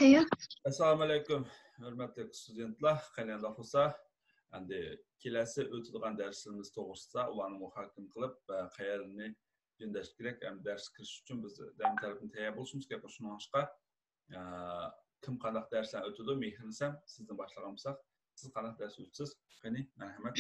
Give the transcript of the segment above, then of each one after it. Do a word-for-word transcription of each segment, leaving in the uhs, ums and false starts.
تەييار. ئەسسالامۇ ئەلەيكۇم، ھۆرمەتلىك ستۇدېنتلار، قېنى ئۇنداق بولسا، ئەمدى كېلەسى ئۆتىدىغان دەرسلىرىمىز توغرىسىدا ئۇلارنى مۇھاكىمە قىلىپ، قەيەرلىرىنى جىنداش كېرەك، ئەمدى دەرسكە كىرىش ئۈچۈن بىز دائىم تەرەپتىن تەييار بولۇشىمىز كېرەك. شۇنىڭغا كىم قانداق دەرسلەرنى ئۆتىدۇ؟ مېھرىنىسەم، سىزدىن باشلىغان بولساق، سىز قانداق دەرس ئۆتىسىز؟ قېنى، مەرھەمەت.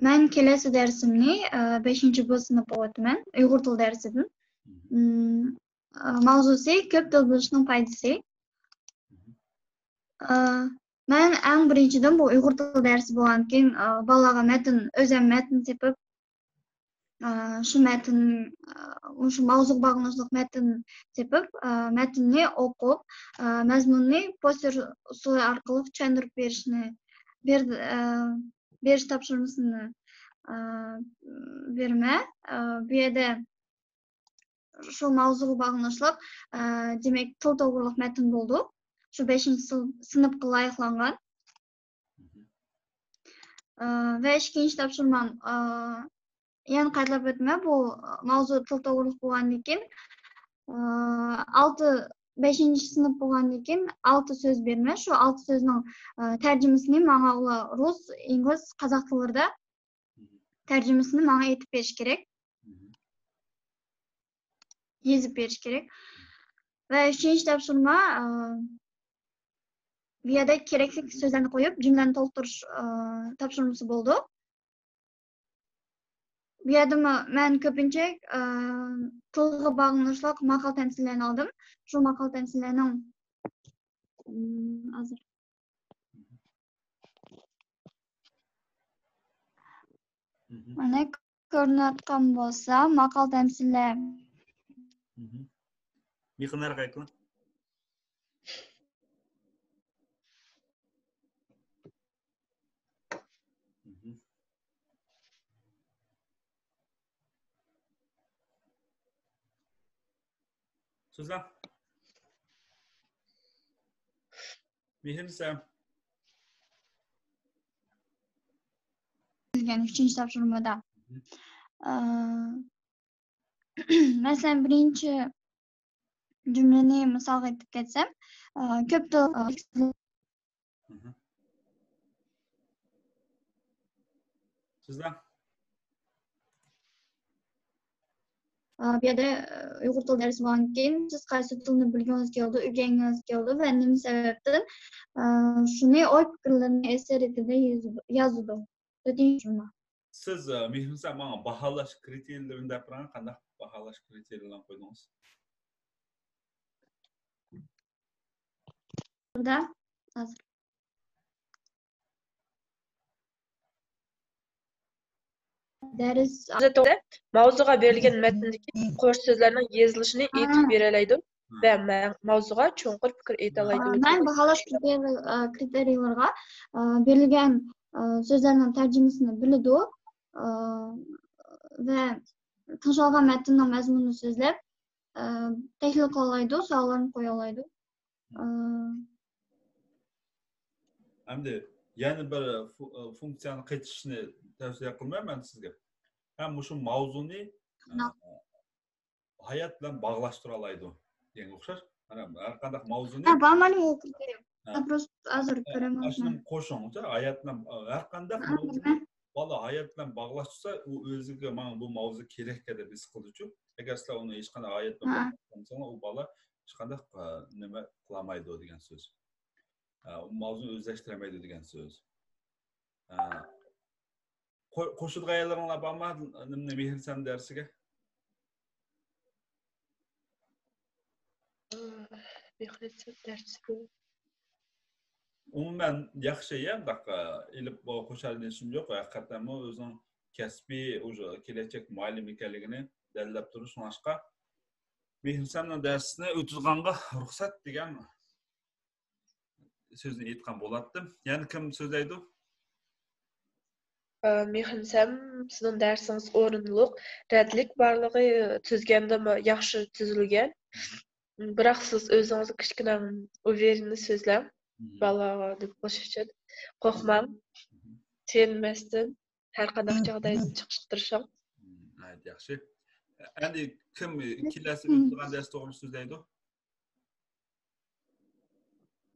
مەن كېلەسى دەرسىمنى بەشىنچى ب سىنىپقا ئۆتىمەن، ئۇيغۇر تىل دەرسىدىن. ماۋزۇسى كۆپ تىل بىلىشنىڭ پايدىسى. مەن ئەڭ بىرىنچىدىن بۇ ئۇيغۇر تىل دەرسى بولغاندىكىن بالىلارغا مەتن، ئۆزۈم مەتن تېپىپ، شۇ مەتن، شۇ ماۋزۇغا باغلىنىشلىق مەتن تېپىپ، مەتننى ئوقۇپ، مەزمۇننى پوستېر ئۇسۇلى ئارقىلىق چۈشەندۈرۈپ بېرىشنى، بېرىش تاپشۇرمىسىنى بېرىمەن. بۇ يەردە شۇ ماۋزۇغا باغلىنىشلىق، دېمەك، تىل توغرۇلۇق مەتن بولدى. شۇ بەشىنچى سىنىپقا لايىقلانغان. ۋە ئىككىنچى تاپشۇرمام، يەنە قايتىلاپ ئۆتىمەن، بۇ ماۋزۇ تىل توغرۇلۇق بولغاندىن كېيىن، ئالتە، بەشىنچى سىنىپ بولغاندىن كېيىن ئالتە سۆز بېرىمەن. شۇ ئالتە سۆزنىڭ تەرجىمىسىنى ماڭا ئۇلار رۇس، ئىنگلىز، قازاق تىللىرىدا تەرجىمىسىنى ماڭا ئېيتىپ بېرىش كېرەك. يېزىپ بېرىش كېرەك. ۋە ئۈچىنچى تاپشۇرما، بۇ يەردە كېرەكلىك سۆزلەرنى قويۇپ، جۈملىنى تولۇقتۇرۇش تاپشۇرمىسى بولدى. بۇ يەردىمۇ مەن كۆپىنچە تىلغا باغلىنىشلىق ماقال تەمسىللەرنى ئالدىم. شۇ ماقال تەمسىللەرنىڭ ھازىر مانا كۆرۈنۈۋاتقان بولسا، ماقال تەمسىللەر. مىخنەر قايتىڭ. سۆزلەڭ. مېھرىنىسا. ئۈچىنچى تاپشۇرمىدا. مەسىلەن، بىرىنچى جۈملىنى مىسالغا ئېيتىپ كەتسەم، كۆپ تىل. سۆزلەڭ. بۇ يەردە ئۇيغۇر تىل دەرسى بولغاندىن كېيىن، سىز قايسى تىلنى بىلگۈڭىز كېلىدۇ، ئۆگەنگۈڭىز كېلىدۇ ۋە نېمە سەۋەبتىن شۇنى ئوي پىكىرلىرىنى ئەسەر رېتىدە يازىدۇ. تۆتىنچى جۈملە. سىز مېھرىنىسا ماڭا باھالاش كرىتېرىيلىرىنى دەپ بېرىڭ، قانداق باھالاش كرىتېرىيلىرىنى قويدىڭىز؟ دەرس ماۋزۇغا بېرىلگەن مەتندىكى قوش سۆزلەرنىڭ يېزىلىشىنى ئېيتىپ بېرەلەيدۇ ۋە ماۋزۇغا چوڭقۇر پىكىر ئېيتالايدۇ. مەن باھالاش كرىتېرىيلىرىغا بېرىلگەن سۆزلەرنىڭ تەرجىمىسىنى بىلىدۇ ۋە تىڭشالغان مەتننىڭ مەزمۇنىنى سۆزلەپ، تەھلىل قىلالايدۇ، سوئاللارنى قويالايدۇ. ئەمدى يەنە بىر فۇنكسىيەنى قېتىشنى تەۋسىيە قىلىمەن مەن سىزگە. ھەم مۇشۇ ماۋزۇنى ھايات بىلەن باغلاشتۇرالايدۇ دېگەنگە ئوخشاش. مانا ھەر قانداق ماۋزۇنى. ھە، بار مانا ئۇ كرىتېرىيە. ھە. Просто ھازىر كۆرەلمەيمەن. ئاشۇنى قوشۇڭ، ھايات بىلەن ھەر قانداق ماۋزۇ بالا ھايات بىلەن باغلاش تۇتسا، ئۇ ئۆزىگە ماڭا بۇ ماۋزۇ كېرەك دەپ ھېس قىلىدۇچۇ. ئەگەر سىلەر ئۇنى ھېچقانداق ھايات بىلەن باغلاشمىساڭلار، ئۇ بالا ھېچقانداق نېمە قىلالمايدۇ دېگەن سۆز. ئۇ ماۋزۇنى ئۆزلەشتۈرەلمەيدۇ دېگەن سۆز. قوشىدىغان يەرلىرىڭلار بارمۇ؟ نېمىنى مېھرىسەن دەرسىگە؟ ئومۇمەن ياخشى يا، بۇنداق ئېلىپ قوشالايدىغان ئىشىم يوق. ھەقىقەتەنمۇ ئۆزىنىڭ كەسپىي، كېلەچەك مۇئەللىمى ئىكەنلىكىنى دەلىللەپ تۇرۇش. شۇڭلاشقا مېھرىسەننىڭ دەرسىنى ئۆتىدىغانغا رۇخسەت دېگەن سۆزنى ئېيتقان بولاتتىم. يەنە كىم سۆزلەيدۇ؟ مېھرىنىسەم، سىزنىڭ دەرسىڭىز ئورۇنلۇق، رەتلىك بارلىقى تۈزگەندىمۇ ياخشى تۈزۈلگەن. بىراق سىز ئۆزىڭىزگە كىچىككىنە ئۇۋېرېننى سۆزلەڭ. بالىلارغا دەپ قوشۇش ئۈچۈن. قورقماڭ. تېرىنمەستىن ھەر قانداق جاغدايدىن چىقىشقا تىرىشىڭ. ناھايىتى ياخشى. ئەمدى كىم كېلەسى ئۆتىدىغان دەرس توغرىسىدا سۆزلەيدۇ؟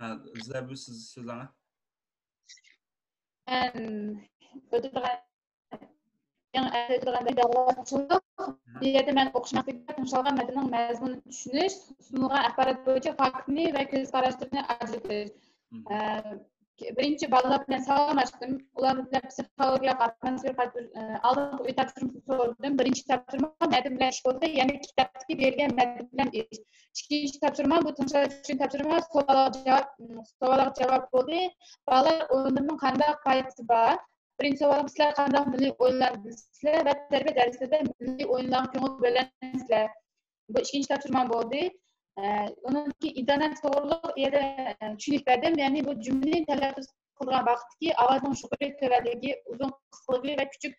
ھە، زەبى، سىز سۆزلەڭ. مەن ئۆتىدىغان، يېڭى ئەتە ئۆتىدىغان بىر دەۋالاشماقچىلىق. بۇ يەردە مەن ئوقۇش مەقسىتىگە تونۇشالغان مەتننىڭ مەزمۇنىنى چۈشىنىش، سۇنۇلغان ئاخبارات بويىچە فاكتنى ۋە كۆز قاراشلىرىنى ئاجرىتىش. ئە، بىرىنچى بالىلار بىلەن سالاملاشتىم. ئۇلار بىلەن پسىخولوگىيەلىك ئاتموسفېرا قاتتىق، ئە، ئالدىنقى ئۆي تاپشۇرمىسىنى سورىدىم. بىرىنچى تاپشۇرما مەتن بىلەن ئىش بولدى، يەنى كىتابتىكى بېرىلگەن مەتن بىلەن ئىش. ئىككىنچى تاپشۇرما بۇ تىڭشاش ئۈچۈن تاپشۇرما، سوئالغا جاۋاب، سوئالغا جاۋاب بولدى. بالىلار ئويۇنلىرىنىڭ قانداق پايدىسى بار؟ بىرىنچى سوئال، سىلەر قانداق مىللىي ئويۇنلار بىلىسىلەر ۋە تەربىيە دەرسلىرىدە مىللىي ئويۇنلارغا كۆڭۈل بۆلەمسىلەر؟ بۇ ئىككىنچى تاپشۇرمام بولدى. ئە، ئۇنىڭدىن كېيىن ئىنتوناتسىيە توغرۇلۇق يەنە، ئە، چۈشىنىش بەردىم. يەنى بۇ جۈملىنى تەلەپپۇز قىلغان ۋاقىتتىكى ئاۋازنىڭ يۇقىرى تۆۋەنلىكى، ئۇزۇن قىسقىلىقى ۋە كۈچۈك،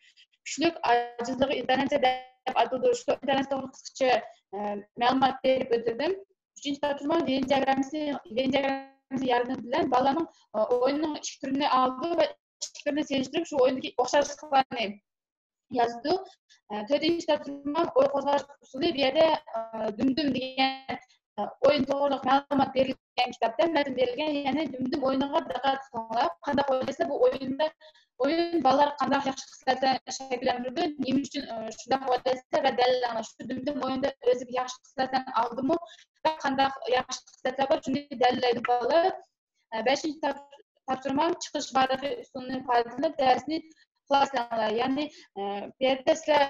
كۈچلۈك ئاجىزلىقى ئىنتوناتسىيە دەپ ئاتىلىدۇ. شۇ ئىنتوناتسىيە توغرىلىق قىسقىچە، ئە، مەلۇمات بېرىپ ئۆتۈلدۈم. ئۈچىنچى تاپشۇرمام ۋېن دىياگراممىسى، ۋېن دىياگراممىسى ياردىمى بىلەن بالىلارنىڭ، ئە، ئويۇننىڭ ئىككى تۈرىنى ئالىدۇ ۋە ئىككى تۈرنى سېلىشتۇرۇپ، شۇ ئويۇندىكى ئوخشاشلىقلارنى يازىدۇ. ئە، تۆتىنچى تاپشۇرمام ئوي قوزغاش ئۇسۇلى. بۇ يەردە، ئە، دۈمدۈم دېگەن، ئە، ئويۇن توغرىلىق مەلۇمات بېرىلگەن كىتابتا مەتن بېرىلگەن، يەنى دۈمدۈم ئويۇنىغا دىققەت قىلىڭلار. قانداق ئوينايسىلەر بۇ ئويۇندا، ئويۇن بالىلار قانداق ياخشى خىسلەتلەرنى شەكىللەندۈرىدۇ، نېمە ئۈچۈن، ئە، شۇنداق ئوينايسىلەر ۋە دەلىللەڭلار. شۇ دۈمدۈم ئويۇندا ئۆزىگە ياخشى خىسلەتلەرنى ئالدىمۇ ۋە قانداق ياخشى خىسلەتلەر بار، شۇنى دەلىللەيدۇ بالىلار. ئە، بەشىنچى تاپ-، تاپشۇرمام چىقىش بارلىقى ئۇسۇلىنى پايدىلىنىپ دەرسنى خۇلاسىلەڭلار. يەنى، ئە، بۇ يەردە سىلەر،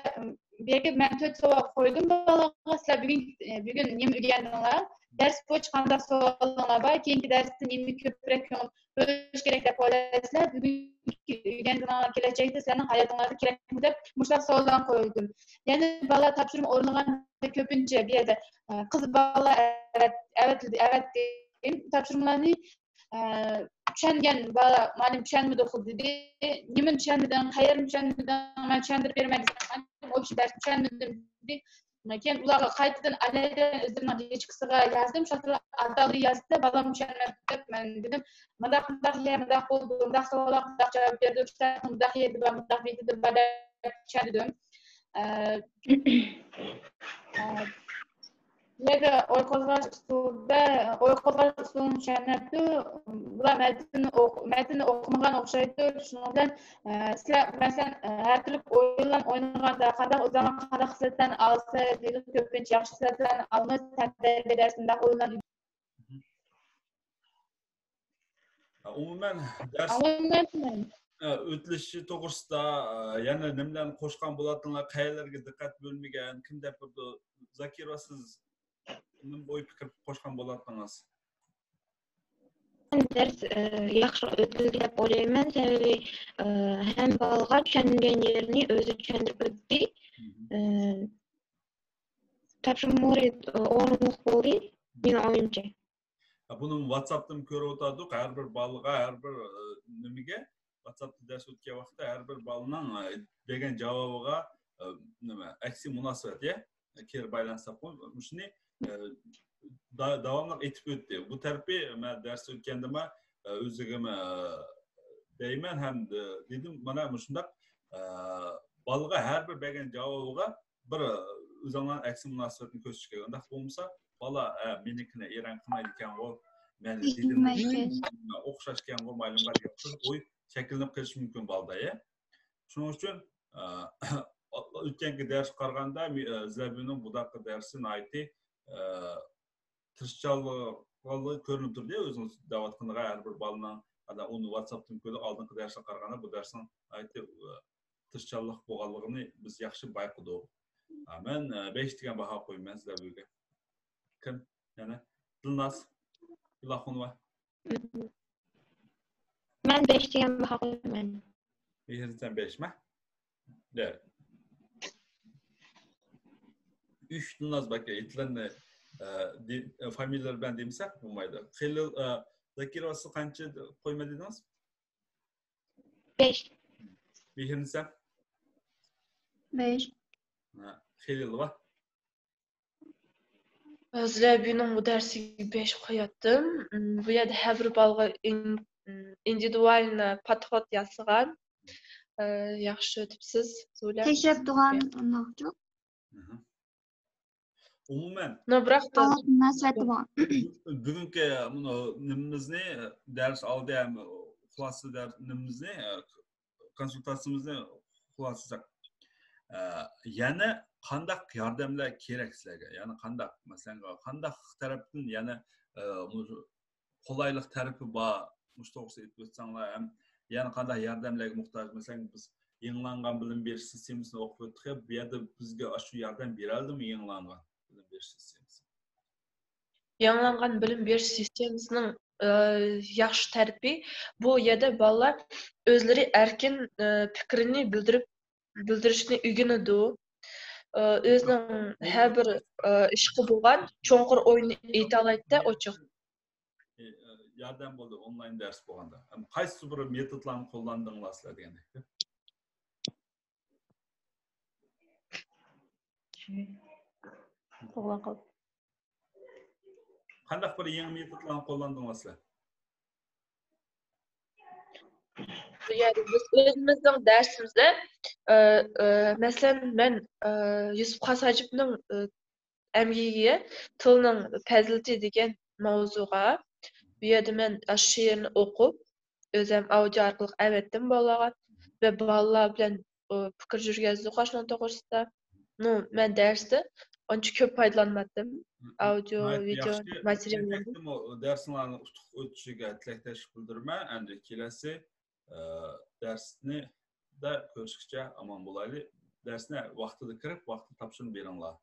بۇ يەرگە مەن تۆت سوئال قويدۇم بالىلارغا، سىلەر بۈگۈن، ئە، بۈگۈن نېمە ئۆگەندىڭلار؟ دەرس بويىچە قانداق سوئاللىرىڭلار بار؟ كېيىنكى دەرستە نېمىگە كۆپرەك كۆڭۈل بۆلۈش كېرەك دەپ ئويلايسىلەر؟ بۈگۈنكى ئۆگەنگىنىڭلار كېلەچەكتە سىلەرنىڭ ھاياتىڭلاردا كېرەكمۇ دەپ مۇشۇنداق سوئاللارنى قويدۇم. يەنى بالىلار تاپشۇرما ئورۇنلىغاندا كۆپىنچە بۇ يەردە، ئە، قىز بالىلار ئەۋەت-، ئەۋەتىلدى، ئەۋەتتى تاپشۇرمىلارنى. ئە، چۈشەنگەن بالا، مۇئەللىم چۈشەنمىدى خۇددى دېدى. نېمىنى چۈشەنمىدىڭ، قەيەرنى چۈشەنمىدىڭ، مەن چۈشەندۈرۈپ بېرىمەن دېسەم، مۇئەللىم ئوبشىي دەرسنى چۈشەنمىدىم دېدى. كېيىن ئۇلارغا قايتىدىن ئەلەيدىن ئۆزلىرىنىڭ دىسكىسىغا يازدىم، شۇ ئاتالدى يازدى، بالام چۈشەنمەپتۇ دەپ مەن دېدىم. مۇنداق، مۇنداق يەر، مۇنداق بولىدۇ، مۇنداق سوئاللارغا مۇنداق جاۋاب بېرىدۇ، مۇنداق يېرى بار، مۇنداق بېتىدە بار دەپ چۈشەندۈردۈم. ئە، ئە، بۇ يەردە ئوي قوزغاش ئۇسۇلىدا، ئوي قوزغاش ئۇسۇلىنى چۈشەنمەپتۇ. بۇلار مەتننى ئوق-، مەتننى ئوقۇمىغان ئوخشايدۇ. شۇنىڭ بىلەن، ئە، سىلەر، مەسىلەن، ئە، ھەر تۈرلۈك ئويۇنلارنى ئوينىغاندا قانداق ئۆزۈڭلار قانداق خىسلەتلەرنى ئالسا دېدى، كۆپىنچە ياخشى خىسلەتلەرنى ئالىمىز، تەنتەربىيە دەرسىدە ئويۇنلار. ئومۇمەن، دەرس ئومۇمەن ئۆتۈلۈشى توغرىسىدا، ئە، يەنە نېمىلەرنى قوشقان بولاتتىڭلار، قەيەرلەرگە دىققەت بۆلمىگەن، كىم دەپ بېرىدۇ؟ زاكىرا، سىز نېمە ئوي پىكىر قوشقان بولاتتىڭىز؟ دەرس، ئە، ياخشى ئۆتۈلدى دەپ ئويلايمەن، سەۋەبى، ئە، ھەممە بالىغا چۈشەنگەن يېرىنى ئۆزى چۈشەندۈرۈپ ئۆتتى. ئە، تاپشۇرمىلىرى، ئە، ئورۇنلۇق بولدى، مېنىڭ ئويۇمچە. بۇنى ۋاتساپتىن كۆرۈۋاتاتتۇق. ھەر بىر بالىغا، ھەر بىر، ئە، نېمىگە، ۋاتساپتا دەرس ئۆتكەن ۋاقىتتا ھەر بىر بالىنىڭ، ئە، بەرگەن جاۋابىغا، ئە، نېمە، ئەكسى مۇناسىۋەت، يە، كىرى بايلانىش دەپمۇ، مۇشۇنى، ئە، دا-، داۋاملىق ئېيتىپ ئۆتتى. بۇ تەرىپى مەن دەرس ئۆتكەندىمۇ، ئە، ئۆزىگىمۇ، ئە، دەيمەن ھەم دېدىم، مانا مۇشۇنداق، ئە، بالىغا ھەر بىر بەرگەن جاۋابىغا بىر، ئۆزۈڭلارنىڭ ئەكسى مۇناسىۋەتنى كۆرسىتىش كېرەك. ئۇنداق بولمىسا، بالا، ھە، مېنىڭكىنى ئېرەن قىلمايدىكەنغۇ، مەن دېدىم، ئوخشاشكەنغۇ مۇئەللىمغا دەپ تۇرۇپ ئوي شەكىللىنىپ قېلىشى مۇمكىن بالىدا، يە. شۇنىڭ ئۈچۈن، ئە، ئۆتكەنكى دەرسكە قارىغاندا، مى-، ئە، زەبىنىڭ بۇداققى دەرسى ناھايىتى، ئە، تىرىشچانلىقى كۆرۈنۈپ تۇردى. ئۆزىڭىز دەۋاتقىنىغا ھەر بىر بالىنىڭ، ئانا، ئۇنى ۋاتساپتىن كۆردۇق، ئالدىنقى دەرسكە قارىغاندا بۇ دەرسنىڭ ناھايىتى، ئە، تىرىشچانلىق بولغانلىقىنى بىز ياخشى بايقىدۇق. ئە، مەن، ئە، بەش دېگەن باھا قويىمەن زەبىگە. كىم؟ يەنە دىلناز ئىلاخۇنوۋا. مەن بەش دېگەن باھا قويىمەن. مېھرى، سەن بەشمۇ؟ دە. ئۈچ دىلناز بار ئىكەن، ئېتلەرنى، ئە، دې-، ئە، فامىلىيەلەر بىلەن دېمىسەك بولمايدۇ. خېلىل، ئە، زاكىرova، سىز قانچە قويىمەن دېدىڭىز؟ بەش. مېھرىنىسا؟ بەش. ھە، خېلىلوۋا؟ زىلەبىنىڭ بۇ دەرسىگە بەش قوياتتىم. بۇ يەردە ھەر بىر بالىغا ئىن-، ئىندىۋىدۇئالنى پودخود ياسىغان. ياخشى ئۆتۈپسىز، زۇلە. تەكشۈرۈپ تۇرغان ئۇنداقچۇ؟ ئومۇمەن، نو بىراق ئاۋۇ مۇناسىۋەتى بار. بۈگۈنكى مۇنۇ نېمىمىزنى، دەرس ئالدى ھەم خۇلاسە دەر نېمىمىزنى، كونسۇلتاتسىيىمىزنى خۇلاسىلىساق، يەنە قانداق ياردەملەر كېرەك سىلەرگە؟ يەنى قانداق، مەسىلەن، قانداق تەرەپتىن يەنە قولايلىق تەرىپى بار، مۇشۇ توغرىسىدا ئېيتىپ ئۆتسەڭلار ھەم يەنە قانداق ياردەملەرگە موھتاج؟ مەسىلەن، بىز يېڭىلانغان بىلىم بېرىش سىستېمىسىنى ئوقۇپ ئۆتتۇق، بۇ يەردە بىزگە ئاشۇ ياردەم بېرەلدىمۇ يېڭىلانغان بىلىم بېرىش سىستېمىسى؟ يېڭىلانغان بىلىم بېرىش سىستېمىسىنىڭ ياخشى تەرىپى، بۇ يەردە بالىلار ئۆزلىرى ئەركىن پىكرىنى بىلدۈرۈپ بىلدۈرۈشنى ئۆگىنىدۇ. ئۆزىنىڭ ھەر بىر ئىشقا بولغان چوڭقۇر ئويىنى ئېيتالايدىدە ئوچۇق. ياردەم بولدى ئونلاين دەرس بولغاندا. قايسى بىر مېتودلارنى قوللاندىڭلار سىلەر دېگەندەك؟ قانداق بىر يېڭى مېتودلارنى قوللاندىڭلار سىلەر؟ يەنى بىز ئۆزىمىزنىڭ دەرسىمىزدە، ئە، ئە، مەسىلەن، مەن، ئە، يۈسۈپ خاس ھاجىپنىڭ، ئە، ئەمگىكى تىلنىڭ پەزىلىتى دېگەن ماۋزۇغا، بۇ يەردە مەن ئاشۇ شېئىرنى ئوقۇپ، ئۆزۈم ئاۋدىيو ئارقىلىق ئەۋەتتىم بالىلارغا ۋە بالىلار بىلەن ئۇ پىكىر يۈرگۈزدۇق ئاشۇنىڭ توغرىسىدا. نو، مەن دەرستە ئانچە كۆپ پايدىلانمىدىم. ئاۋدىيو، ۋىدېئو ماتېرىياللىرىدىن. دەرسىڭلارنىڭ ئۇتۇق ئۆتۈشىگە تىلەكداشلىق بىلدۈرىمەن. ئەمدى كېلەسى دەرسنى دە كۆرۈشكىچە ئامان بولايلى. دەرسنى ۋاقتىدا كىرىپ، ۋاقتىدا تاپشۇرۇپ بېرىڭلار.